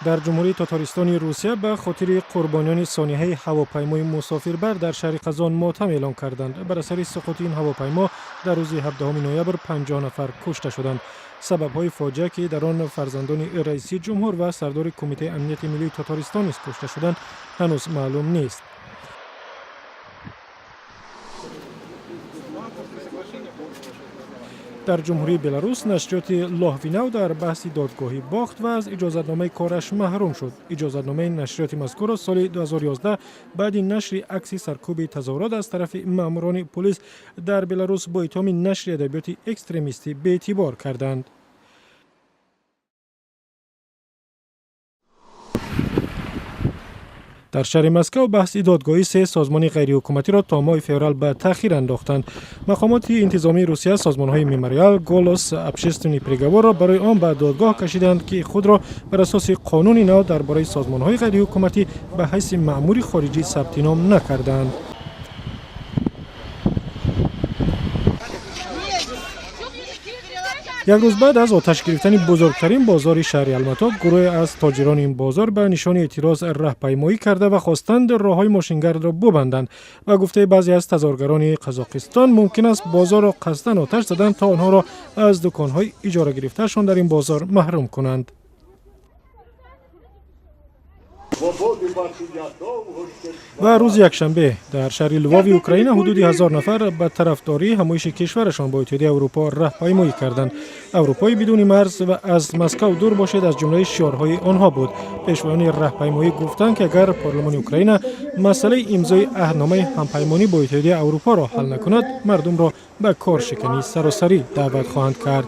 Дар Ҷумҳурии Тотористони Русия ба хотири қурбониёни сонеҳаи ҳавопаймои мусофирбар дар шаҳри Қазон мотам эълон карданд. Бар асари суқути ин ҳавопаймо дар рӯзи 17 ноябр 50 нафар кушта шуданд. Сабабҳои фоҷиа, ки дар он фарзандони раиси ҷумҳур ва сардори Кумитаи амнияти миллии Тотористон низ кушта шуданд, ҳанӯз маълум нест. Дар Ҷумҳурии Беларус нашриёти Лоҳвинав дар баҳси додгоҳӣ бохт ва аз иҷозатномаи кораш маҳрум шуд. Иҷозатномаи нашриёти мазкурро соли 2011 баъди нашри акси саркӯби тазоҳурот аз тарафи маъмурони пулис дар Беларус бо иттиҳоми нашри адабиёти экстремистӣ беэътибор карданд. Дар шаҳри Москав баҳси додгоҳии се созмони ғайриҳукуматиро то моҳи феврал ба таъхир андохтанд. Мақомоти интизомии Русия созмонҳои Мемориал, Голос, Общественный приговорро барои он ба додгоҳ кашиданд, ки худро бар асоси қонуни нав дар бораи созмонҳои ғайриҳукуматӣ ба ҳайси маъмури хориҷӣ сабти ном накарданд. Як рӯз баъд аз оташ гирифтани бузургтарин бозори шаҳри Алмато, гурӯҳе аз тоҷирони ин бозор ба нишони эътироз раҳпаймоӣ карда ва хостанд роҳҳои мошингардро бубанданд. Ба гуфтаи баъзе аз тазоҳургарони Қазоқистон, мумкин аст бозорро қасдан оташ заданд, то онҳоро аз дуконҳои иҷора гирифтаашон дар ин бозор маҳрум кунанд. Ва рӯзи якшанбе дар шаҳри Лвови Украина ҳудуди 1000 нафар ба тарафдории ҳамоиши кишварашон бо Иттиҳодияи Аврупо раҳпаймоӣ карданд. Аврупои бидуни марз ва аз Москав дур бошед аз ҷумлаи шиорҳои онҳо буд. Пешвоёни раҳпаймоӣ гуфтанд, ки агар парлумони Украина масъалаи имзои аҳдномаи ҳампаймонӣ бо Иттиҳодияи Аврупоро ҳал накунад, мардумро ба коршикании саросарӣ даъват хоҳанд кард.